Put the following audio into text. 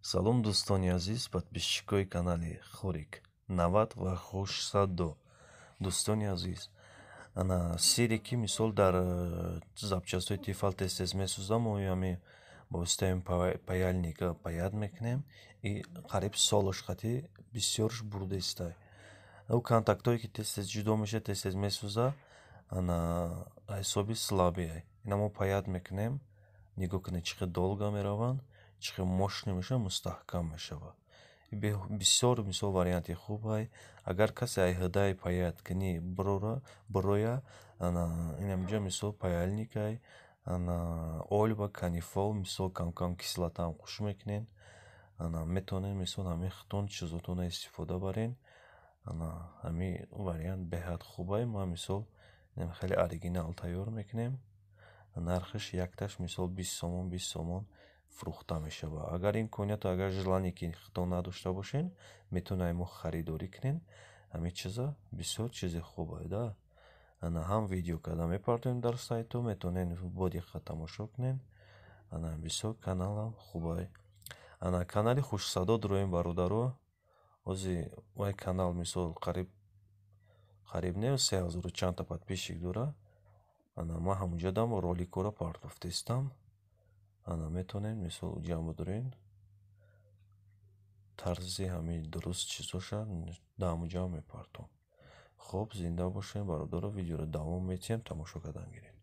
Салом, дӯстони азиз, подписчикои канали Хорик 90 ва Хушсадо. Дӯстони азиз, ана сире ки, мисол, дар запчастҳои Тефал тез тез месӯзам, мо ҳами бо воситаи паяльника паять мекунем и қариб солаш қати бисёрш бурдестай. Ӯ контактҳое ки тез тез ҷудо мешавад, тез тез месӯза, ана ҳисоби слабый. Ина мо паять мекунем, нигоҳ кунед, чӣ қадр долго мераванд, чӣ қадр мощный мешавад, мустаҳкам мешавад. Бисёр, мисол, варианти хубай. Агар касе ай ҳудаи паять кунӣ бироя, ана инамҷа, мисол, паяльникай, ана Ольва, канифол, мисол, камкам кислотаам қуш мекунед, ана метавонед, мисол, ҳамин худтон чизотонро истифода барен. Ана ҳамин вариант беҳад хубай. Ма, мисол, хеле оригинал тайёр мекунем. Нархаш якташ, мисол, 20 сомон, 20 сомон фурӯхта мешавад. Агар имконияту агар желание ки худтон надошта бошед, метавонед ай мо харидорӣ кунед. Ҳамин чиза бисёр чизи хубай да. Ана ҳам видео карда мепартоем дар сайтҳо, метавонед бо диққат тамошо кунед. Ана бисёр каналам хубай. Ана канали Хушсадо дуроем, бародаро. Ҳози вай канал, мисол, қариб, қариб не, 3000 чандта подписчик дорад. Ана ман ҳамунҷодам роликҳоро партофтаистам. Ана метавонед, мисол, ҷамъ бидоред, тарзи ҳамин дуруст чизоша дар ҳамунҷо мепартом. Хоб, зинда бошед, бародаро, видеоро давом медиҳем, тамошо кардан гиред.